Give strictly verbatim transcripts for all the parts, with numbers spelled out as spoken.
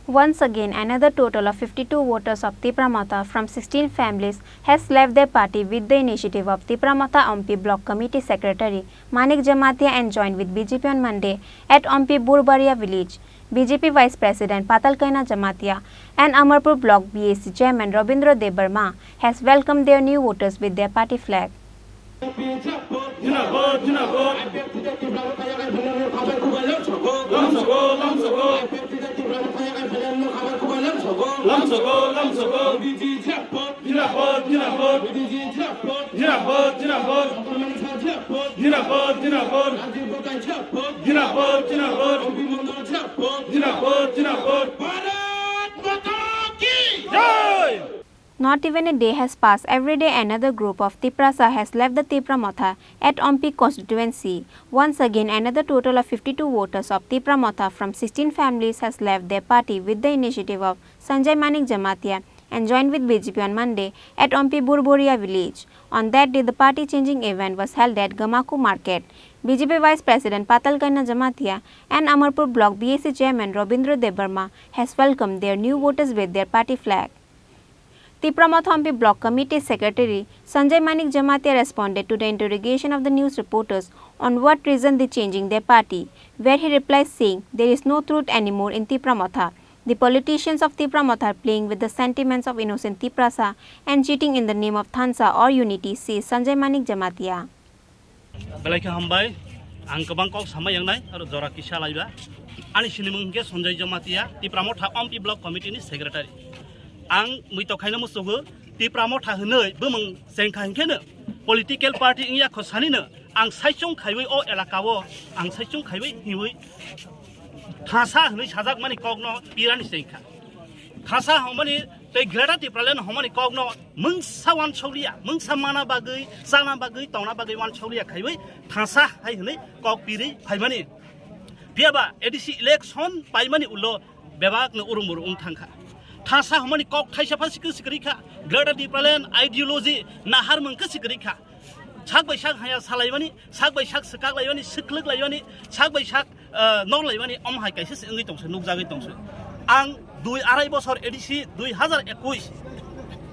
Once again, another total of fifty-two voters of Tipra Motha from sixteen families has left their party with the initiative of Tipra Motha Ompi Block Committee Secretary Manik Jamatia and joined with B J P on Monday at Ompi Burbaria village. B J P Vice President Patal Kaina Jamatia and Amarpur Block B A C Chairman Rabindra Debbarma has welcomed their new voters with their party flag. Not even a day has passed, every day another group of Tiprasa has left the Tipra Motha at Ompi constituency. Once again, another total of fifty-two voters of Tipra Motha from sixteen families has left their party with the initiative of Sanjay Manik Jamatia and joined with B J P on Monday at Ompi Burboria village. On that day, the party changing event was held at Gamaku Market. B J P Vice President Patal Kaina Jamatia and Amarpur Block B A C Chairman Rabindra Debbarma has welcomed their new voters with their party flag. Tipra Motha Ompi Block Committee Secretary Sanjay Manik Jamatia responded to the interrogation of the news reporters on what reason they changing their party, where he replies saying there is no truth anymore in Tipra Motha. The politicians of Tipra Motha are playing with the sentiments of innocent Tiprasa and cheating in the name of Thansa or unity, says Sanjay Manik Jamatia. Belai khe hambai, ang kwbang kok sama yangnai, aro jora kisa laiba. Ani sinimung hwnkhe Sanjay Jamatia, Tipra Motha Ompi Block Committee ni Secretary. Ang mui tokhaino musugo, Tipra Motha hwnwi bumung chengkha hwnkhe no, political party wngya kho sani no, ang saichung khaiwi o elaka o, ang saichung khaiwi hiwi thasa hwnwi sajak mani kokno pirani chengkha. Thasa hwnmani tei Greater Tipraland hwnmani kokno mungsa wansokliya, mungsa mana bagwi, chana bagwi, tongna bagwi wansokliya khaiwi thasa hai hwnwi kok pirwi phaimani. Phiyaba A D C election paimani ulo bebakno urumur wng thangkha. Thasa hwnmani kok thaisa pha sikri sikri kha. Greater Tipraland ideology naharmung khe sikri kha. Sak bai sak haya salaimani, sak bai sak swkak laimani, swkhlwk laimani, sak bai sak, eh, nok laimani, omo hai kaisa se wngwi tongse, nukjagwi tongse. Ang dui arai bosor A D C dui hazar ekush,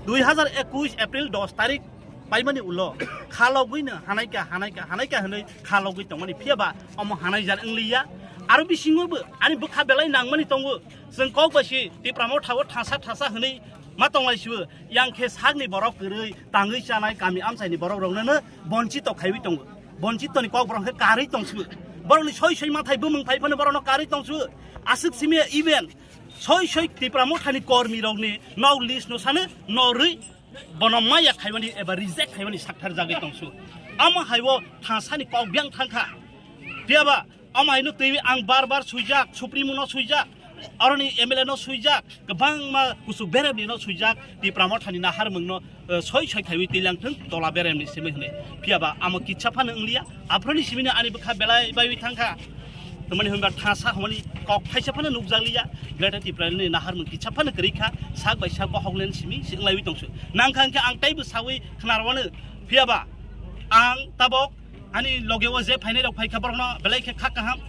dui hazar ekush April dos tarik paimani ulo khalogwino hanaika, hanaika, hanaika hwnwi khalogwi tongmani, phiyaba omo hanaijar wngliya. Aro bisingobo ani bwkha belai nangmani tongo. Chwng kok bai si Tipra Motha o thasa thasa hwnwi ma tonglai sibo. Yang khe sakni borok kwrwi tangwi chanai kami amchaini borok rokno no bonchito khaiwi tongo. Bonchito ni kok borok khe karwi tongsibo. Borokni soi soi mathai bumung phai phano borokno karwi tongsibo. Aswk simi even soi soi Tipra Motha ni kormi rokni nok list no sano norwi bono maya khaimani eba reject khaimani sakthar jagwi tongsibo. Amo haibo thasani kok byang thangkha. Phiyaba Omo haino twi ang bar bar swijak, Supremo no swijak, aroni M L A no swijak, kwbangma kuchuk beremni no swijak, Tipra Mothani naharmung no, eh, soi soi khaiwi twilang thung tola beremni simi hwnwi. Phiyaba amo kitsa phano wngliya, aphuruni simino ani bwkha belai baiwi thangkha. Tamani hwnba thasa hwnmani kok thaisa phano nukjakliya, Greater Tipraland ni naharmung kitsa phano kwrwi kha, sak bai sak bohok len simi se wnglaiwi tongsu. Nangkha hwnkhe ang teibo sawi khnarwano, phiyaba ang tabok ani loge o je phainai rok phaikha borokno belai khe kha kaham.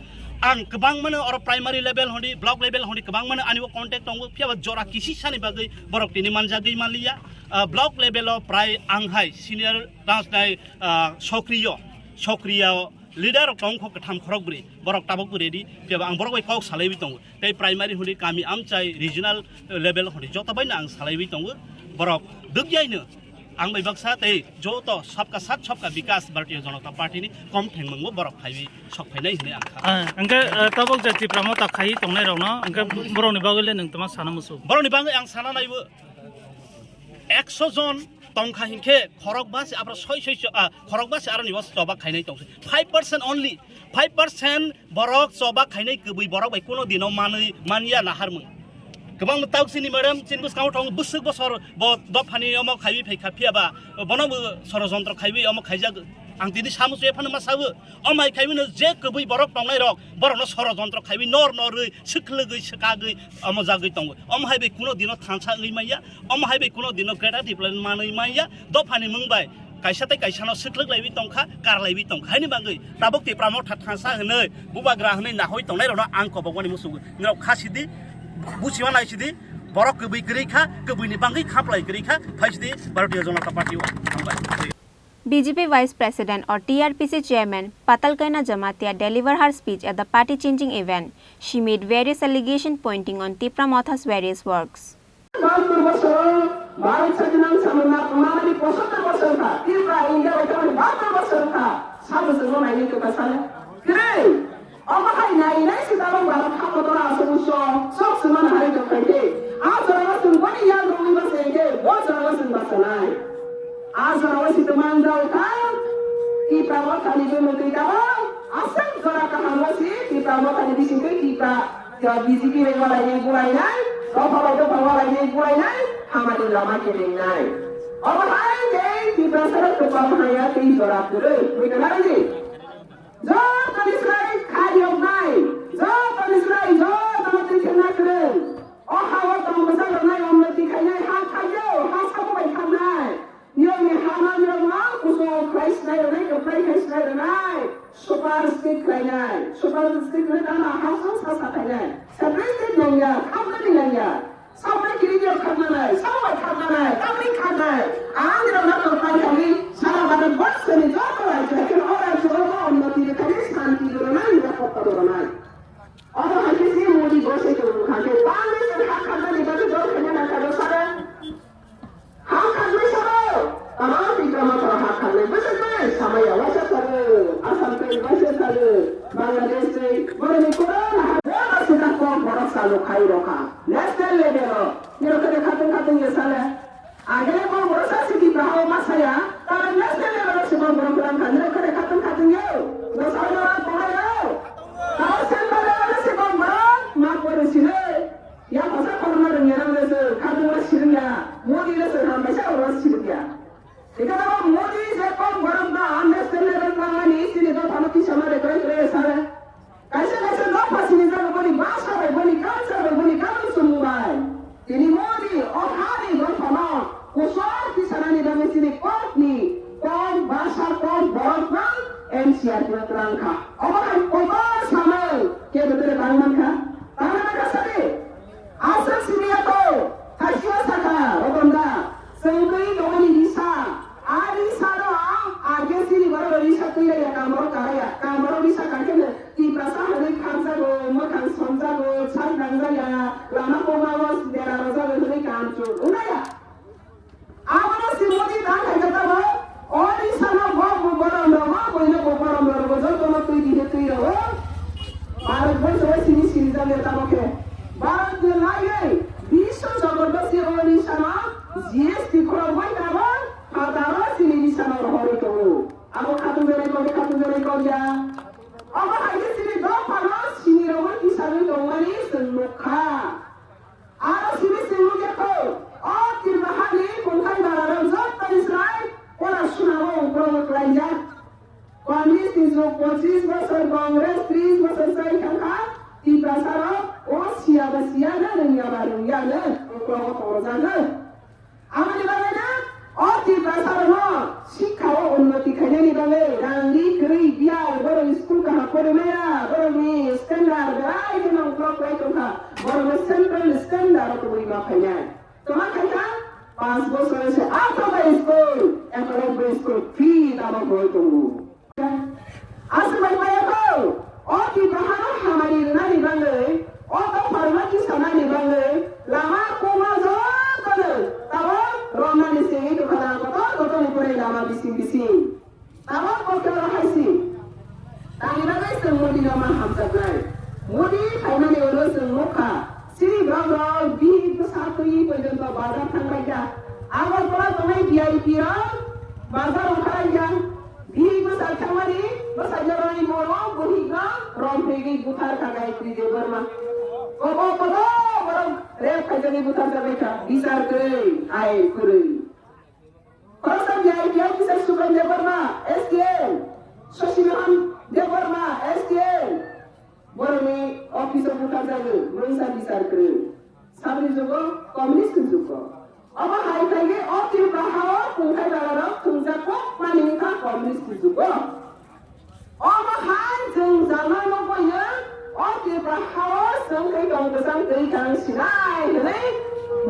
Ang kwbangmano oro primary level hwnwi, block level hwnwi kwbangmano ani o contact tongo, phiyaba jora kisisani bagwi borok tini manjagwi manliya. Ah, block level o prai ang hai senior rajnai, ah, sokriyo, sokriyo leader rok tongkho kwtham khorok bwrwi, borok tabok bwrwi di, phiyaba ang borok bai kok salaiwi tongo. Tei primary hwnwi kami amchai regional level hwnwi joto baino ang salaiwi tongo. Borok dukyaino ang bai baksa tei joto sabka sath sabka bikas Bharatiya Janata Party ni kom thengmungbo borok phaiwi sok phainai hwnwi ang kha. Ah, hwnkhe, ah, tabok je Tipra Motha khaiwi tongnai rokno, hwnkhe borokni bagwi le nwng tama sana musu? Borokni bagwi ang sana naibo ekso jon tongkha hinkhe khorok basi abro soi soi cho-, ah, khorok basi aroni o choba khainai tongsi. Five percent only. Five percent borok choba khainai kwbwi borok bai kuno dino manwi manya naharmung. Kwbangma tauk chini madam chini bwskango tongo bwswk bosor bo dophani omo khaiwi phaikha phiyaba bono bo sorojontro khaiwi omo khaijak. Ang tini samusu ephano ma sawo. Omo hai khaiwi no je kwbwi borok tongnai rok borokno sorojontro khaiwi nor norwi swkhlwgwi swkagwi omo jagwi tongo. Omo hai bai kuno dino thansa wngwi manya. Omo hai bai kuno dino Greater Tipraland manwi manya. Dophani mung bai kaisa tei kaisa no swkhlwk laiwi tongkha, kar laiwi tongkha. Haini bagwi tabuk Tipra Motha thansa hwnwi, bubagra hwnwi nahoi tongnai rokno ang kobokmani muchungo. Norok kha sidi, Buchima naisidi, borok kwbwi kwrwi kha, kwbwini bangwi khaplai kwrwi kha, phaisidi Bharatiya Janata Party o. Hambai. B J P Vice President or T R P C Chairman Patalkaina Jamatia deliver her speech at the party changing event. She made various allegations pointing on Tipra Motha's various works. Bahattor bosor Bharat sadinam samung na mamani pochattor bosor kha. Tripura India bai tamani bahattor bosor kha. Sabo se no naini kota sale. Kwrwi. Omo hai nai nai se tabok Bharat ha kotor aswk uso. Sok se mano hai tong khai de. A jora o chwng boni yak rongwi basa ide. Bo jora o chwng basa nai. A jora o se twmang jao kha. Tipra Mothani bumung twi tabok. Aswk jora kaham o se Tipra Mothani bising twi Tipra. Yo B J P bai walai nai bulai nai, dopha bai dopha walai nai bulai nai, hamani lama kelengnai. Omo hai tei Tiprasa rok kwbang haya tei jora kwrwi, buina nai di. Joto ni slai kha yok nai, joto ni slai joto no twi thengna kwrwi. O ha o tong bwsa rok nai unnoti khainai ha khaio, ha sabo bai thangnai. Niyomni hama niyomno kuchuk khlai sinai rwnai, kwplai khai sinai rwnai, super state khlainai, super state hwnwi tamo hapsong sa sa khainai, separate state nangya, khapnani nangya, sabai kiri diyo khapnanai, sabai khapnanai, tamni khapnai, ang nirokno kwplai khai, sara Bharat borshoni joto rajyo, ekheno o rajyo o unnoti rwkhani shanti rwnai, nirapotta rwnai. Omo hai khe se Modi bwsai tongmung kha khe, bangwi chwng ha khapnani bagwi dol khaina nangkha bwsara. Ha khaknai sabo, tamo Tipra Motha ha khaknai bwswk bai samaya waisa sabo, Assam tei waisa sabo, Bangladesh tei boroni kwbangma ha, borok sida kok borok chalo khai rokha. National level o, nirok khe khatung khatung ya sale. Agele kok borok sa sidi bahao masaya, tamo national level o se kok borok kwrang kha, nirok khe khatung khatung ya. Bwsai borok bahai ya. Tamo central level o se kok borok ma pore sile. Yang kosa korma rwngya nang le se, khatungma sirwngya, Modi le se hambai sa oro sirwngya. Ika da Modi je kom borok da understand le rwngmani, chini dophano tisama de kore kore sare. Kaisa kaisa dopha sini jaga boni bhasha bai, boni culture bai, boni karon sumung bai. Tini Modi o hani dophano kusor tisanani bagwi chini kokni, kok bhasha, kok borok no N C R T o twlang kha. Obo hai kotor samung kebo tere tang man kha. Tang man kha sadi. Aswk simi ya to, khaisio sakha, Rotonda, chwng twi tongmani risa, a risa no, a khe chini borok risa twi raya, kamoro karaya, kamoro risa kankhe no, Tiprasa hwnwi khakjago, mwkhang somjago, sak nangjakya, lama komago dera rwjago hwnwi kamchwng wngnaya. Abono se Modi ta khaijak tamo, o Isano bo bo borom rogo, boino bo borom rogo, jotono twi dihe twi rogo. Bharat borso o sini sini jagwe tamo khe. Bharat ni laiwi biswo jagotno se o Isano G S T khorok bai tamo, phataro sini Isano rohorwi tongo. Abo khatung jani kok, khatung jani kok ya. Obo hai khe sini dophano sini rogo tisagwi tongmani chwng nukha. Aro simi simi khe kho, o Tripura hani kungthai bararok jottoni srai pora sunao ungkrogo klaijak. Communist ni jug pochis bosor, Congress tris bosor chai thangkha, Tiprasa rok o siya ba siya na, rwngya ba rwngya na, ungkrogo tongjago. Aboni bagwi no o Tiprasa rokno sikha o unnoti khainani bagwi rang ri kwrwi biyal borok school kaham porimaya borokni standard berai kheno uklok kwlai tongkha, borokno central standard o tubui ma phainai. Toma khaikha panch bosor se athrobai school, ekolobbai school free tamo khoi tongo. Aswk bai maya kho, o Tiprahano hamari rwnani bagwi, o dopharokno tisanani bagwi, lama koma jotono tabok romnani sengwi tongkha, kotor kotorni pore lama bising bising. Tabok bo khe oro hai si. Tamni bagwi chwng Modi no ma hamjaknai. Modi phaimani ulo chwng nukha, sini borok rok bihik bwsa twi porjonto bazar thangbaikha. Agartala tongnai V I P rok bazar ongkhalaikha. Bihik bwsa thangmani bwsajoroni moro buhikno romphegwi buthar kha Gayatri Debbarma. Kobo kobo borok rape khaijagwi buthar jagwi kha. Bichar kwrwi, ain kwrwi. Khoroksa V I P officer Subram Debbarma, S D M, Shashi Mohan Debbarma, S D M. Borokni office o buthar jagwi mungsa bichar kwrwi. Saboni jugo, communist ni jugo. Obo hai khaigwi o Tripura ha-o kungthai balarok thwngjak kok mani wngkha communist ni jugo. Omo hai chwng jagna nukbaino O Tripura hao chwng tei tong kwchang twi kang sinai hwnwi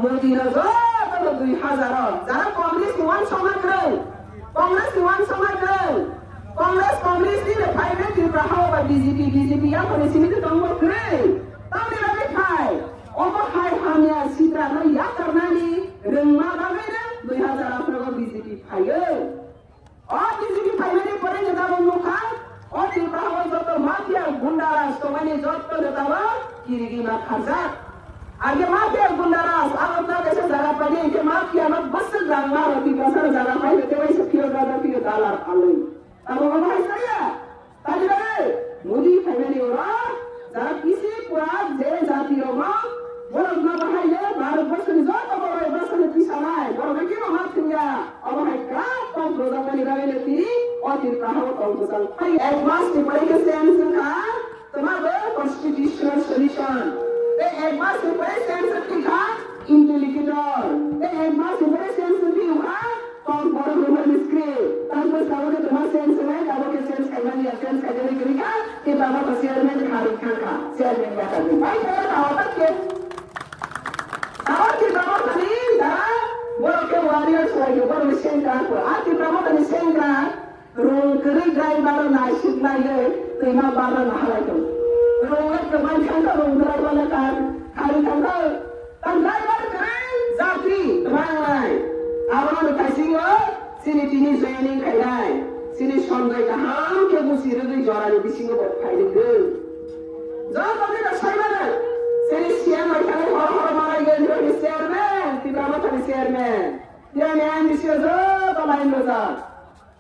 Modi no joto no dui hazar o jara Congress ni uansukma kwrwng, Congress ni uansukma kwrwng, Congress, Congress ni le phai le Tripura hao ba B J P, B J P ya phone simi tongma kwrwng. Tamni bagwi phai, omo hai hamya sitra no yakarnani rwngma bagwi no dui hazar atharo o B J P phaio. O B J P phaimani pore jotabo nukha, o Tripura o joto mafia gundaraj tongmani joto jotabo kirigima kharjak. Age mafia gundaraj, abo ta kaisa jaga paidi, hingke mafia no bwswk rang maro, Tiprasa jaga paidi, tei waisa phiyok rada phiyok dalar alwi. Abo bo hai saya. Tani bai, Modi phaimani oro, jara bisi kwrak je jati rok no, borok no bahai le, Bharat borso ni joto borok borso ni tisa nai, borok no kebo ma thwngya, obo hai kwrak kok rwjakmani bagwi le tini, o Tripura hao tong bwsang phai. Ek mas ni pore khe change wngkha, twma bo constitutional solution. Tei ek mas ni pore change wngkha, interlocutor. Tei ek mas ni pore change wngkha, Kok borok rwmani script, tamo sabo khe toma change wngwi, tamo khe change khaimani ya, change khaimani kwrwi kha, tei tamo khe chairman kharwi thang kha, chairman ya kharwi. Bai khe tamo ta khe, tamo khe tamo thani dara, borok khe warriors lai khe, borok ni sengkrak khe, a khe tamo thani sengkrak, rung kwrwi driver o naisik laiwi, twima barna nahalai tong. Rung lai khe bai thang kha, rung driver le kar, kharwi thang kha. Tang driver kwrwi jatri twmai wngnai. Abono kaisa o chini tini joining khainai. Chini Sanjay kaham khe busi rwgwi jorani bisingo bo phainai kwrwi. Joto ni rok sai mano. Chini C M bai thangwi hor hor malai gani rokni chairman, Tipra Mothani chairman. Tirani M D C o joto line rwjak.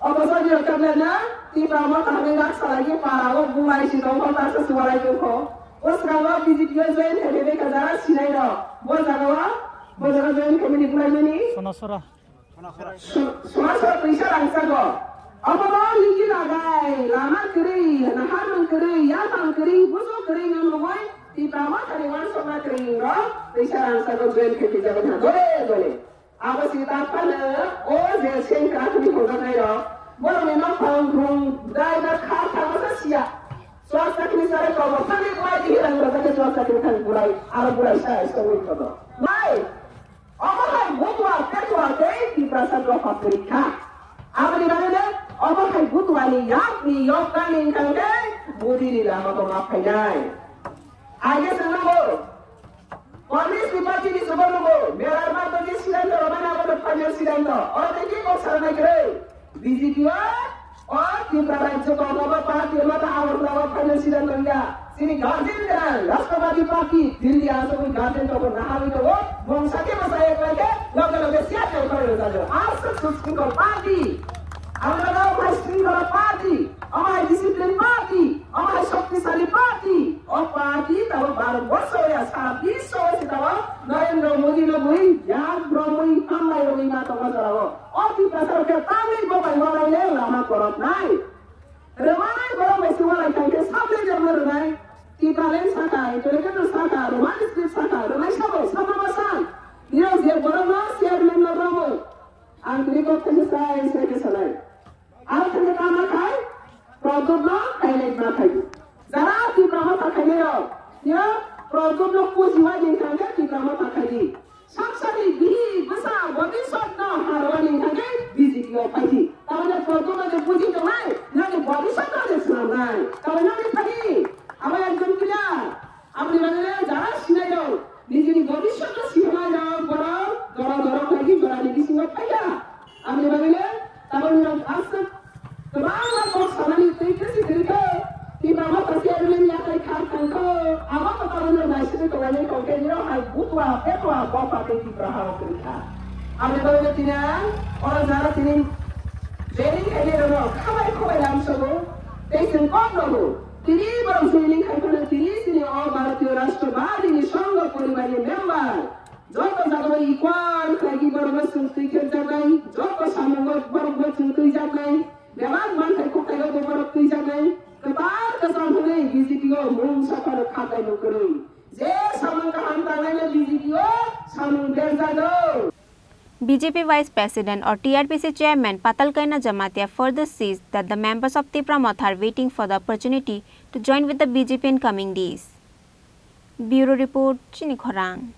Obo sadi rok tablet na, Tipra Motha ni rak salai khe para o bulai si tong kho, ta se sualai tong kho. O sra o B J P o join khai phai kha jara sinai rok. Bo jaga o, bo jaga join khai mani bulai mani. Sonasora. Su-, Sonasora twisa rang sago. Obo bo nigi lagai, lama kwrwi, naharmung kwrwi, yapang kwrwi, bujo kwrwi no nugwi, Tipra Motha ni uansukma kwrwi rok twisa rang sago join khai phai jago na. Dole dole. Abo si ta phano o je sengkrak ni hwnjaknai rok, borok ni nokhong rung driver kha thango sa sia. Swasta kini sare kobo thani burai di hirang rok ke swasta kini thang burai, aro burai sa songwi kobo. Bai, omo hai butwa petwa tei Tiprasa dopha pori kha. Aboni bagwi le omo hai butwa ni yak ni yok kani wngkha khe Modi ni lama bo ma phainai. Aige se nabo. Congress ni party ni sobo nugo, Melar Marto je siddhanto romani abo no final siddhanto. Oro tei kebo sarnai kwrwi. B J P o, o Tripura rajyo ko obo party o mata Agartala o final siddhanto ya. Chini guardian gwnang, Rashtrabadi Party, Delhi asogwi guardian tongo, naharwi tongo, mungsa kebo sa ek lai khe, loge loge siya tei khoroi rwjago. Aswk successful party. Abo no hai sringkhala party, abo hai discipline party, abo hai shaktisali party. O party tabuk Bharat borsho ya sara biswo se tabuk Narendra Modi no bui yak bromwi hambai rwwi ma tongma jorao. O Tiprasa rok khe tamni bo bai walai le lama korok nai. Rwmani borok bai se walai thang khe sable jorno rwnai. Tipraland saka, Intellectual saka, Roman script saka, rwnai sabo, sabo ma san. Niyok je borok no chairman no romo. Ang tini kok khe sai sai khe sanai. Aro thangkhe tama khai, Pradyot no khailai ma khai. Jara Tipra Motha khainai rok, ya Pradyot no puji wai ni thangkhe Tipra Motha khai di. Samsari bihi bwsa bobiswt no harwani thangkhe B J P o phai di. Tamani Pradyot no je puji tongnai, nani bobiswt no je swnamnai. Tamani nani phai di. Abo ekdom clear. Aboni bagwi le jara sinai rok, nijini bobiswt no sinai rok, borok jora jora khlai di, jorani bisingo phai ya. Aboni bagwi le tabok nirok aswk kwbangma kok sanani twi kwswi kwrwi khe, Tipra Motha chairman yakhai khar thang kho, abo to tabok nirok naisingwi tonglainai tong khe nirok hai butwa petwa bopha tei Tipra ha o kwrwi kha. Aboni bagwi le tini ang oro jara tini training khainai rokno khabai khubai lamsogo tei chwng kok rwgo. Tini borok joining khai phano tini chini o Bharatiya Rashtrabadi ni Sangha poribar ni member. Joto jaga o equal khlai di borok no chwng twi khek jaknai, joto samung o borok no chwng twi jaknai, bebak manthai kokthai o bo borok twi jaknai. Kwtal kwcham hwnwi B J P o mung saphano kha kaimung kwrwi. Je samung kaham tangnai no B J P o samung berjago. B J P Vice President or T R P C Chairman Patalkaina Jamatia further says that the members of Tipra Motha are waiting for the opportunity to join with the B J P in coming days. Bureau Report, Chini Khorang.